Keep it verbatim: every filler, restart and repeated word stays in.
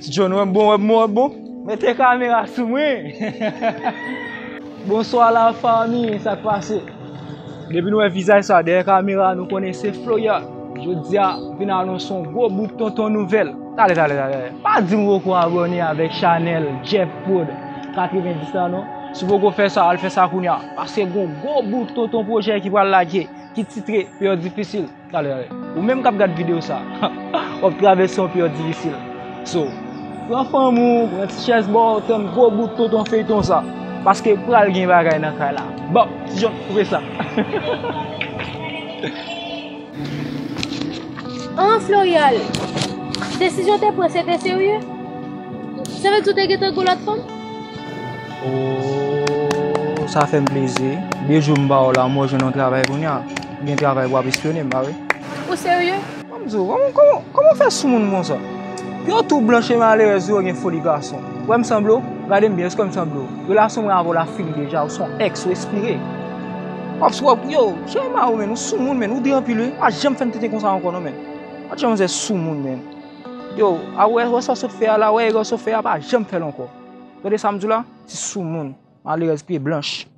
John, wè m bon, wè m bon, wè m bon. Mete kamera sou mwen. Bonswa la fanmi, sa k pase? Depi nou wè vizaj sa dèyè kamera, nou konnen se Florial. Jodi a, vin anonse yon gwo bout tonton nouvèl. Talè, talè, talè. Pa di m poko abòne avèk chanèl Jeff Prod katrevenndis la non. Si w poko fè sa, al fè sa kounye a. Paske gon gwo bout tonton pwojè ki pral lage, ki titre Peryòd Difisil. Talè, talè. Ou menm k ap gad videyo sa, w ap travèse yon peryòd difisil. So, pran fanm ou, pran ti chèz ba w, tann gwo bout tonton feyton sa. Paske pral gen bagay nan kay la. Bon, ti John, koupe sa. An, Florial, desizyon te pran se te serye? Sa vle di w te gentan gon lòt fanm? Oh, sa fè m plezi. De jou m ba w la, m wè w jwenn yon travay kounye a. Ou gen travay pou w ap espyone m, pa vre? Ou serye? Ban m di w, kòman, kòman, kòman w fè sou moun konsa? Pye w tou blanch e malerèz wi, w gen foli gason. Wè m sanble w? Gade m byen, èske m sanble w? Relasyon mwen avè w la fini deja, ou se yon èks, ou espire. W ap, w ap, yo, cheri m a ou menn, ou sou moun menn, ou di anpil wi, pa janm fè m tenten konsa ankò non menn. Pa janm fè sou moun menn. Yo, a wè, wè sa w sot fè a la, wè erè w sot fè a, pa janm fè l ankò. Tande sa m di w la? Ti sou moun, malerèz pye blanch.